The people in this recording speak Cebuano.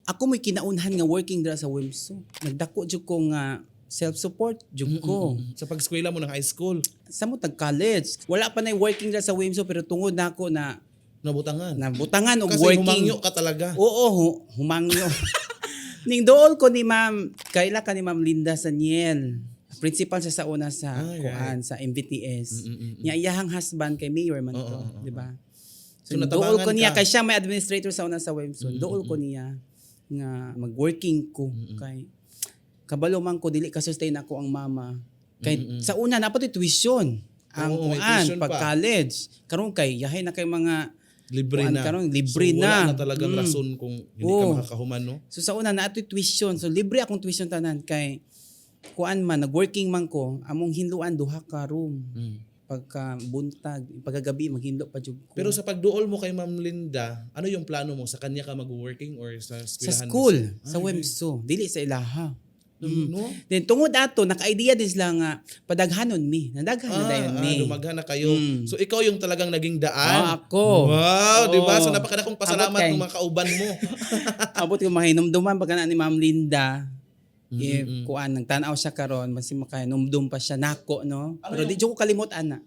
Ako mo'y kinaunhan nga working dira sa WEMSO. Nagdako jud ko nga self-support jud ko. Sa pag-eskwela mo ng high school, Sa mo tag college. Wala pa na working dira sa WEMSO pero tungod nako na nabutangan. Nabutangan og Kasi working. Humangyo ka talaga. Oo, humangyo. Ning dool ko ni Ma'am, kaila ka ni Ma'am Linda Saniel. Principal siya sa una sa kuan sa MVTS. Nya iyahang husband kay mayor man to, Oo, oo, di ba? So, So, dool natabangan ko niya ka. Kay siya may administrator sa una sa WEMSO. Dool ko niya nga mag-working ko kay kabalo man ko dili ka sustain ako ang mama. Kay sa una naa pa to'y tuition ang Oo, may kuan tuition pag pa. College. Karon kay yahay na kay mga Libre kuan na. Karon libre So, na. wala na talagang rason kung hindi ka makakahuman, no? So sa una naa to'y tuition. So libre akong tuition tanan kay kuan man nagworking man ko, among hinluan duha ka room. Pagka buntag, pagkagabi maghinlo pa jud ko. Pero sa pagduol mo kay Ma'am Linda, ano yung plano mo? Sa kanya ka mag-working or sa Sa eskwelahan? School, sa WEMSO, dili sa ilaha. No? Then tungod ato naka-idea din sila nga padaghanon mi. Nadaghan na dayon mi. Dumaghan na kayo. So ikaw yung talagang naging daan. Ah, ako. Wow, di ba? Oo. So napakadakong pasalamat Abot kay- ng mga kauban mo. Abot ko mahinumduman pagka na ni Ma'am Linda. If kuan nagtan-aw siya karon, masin makahinumdum pa siya nako, no. Ano Pero di jud ko kalimot ana.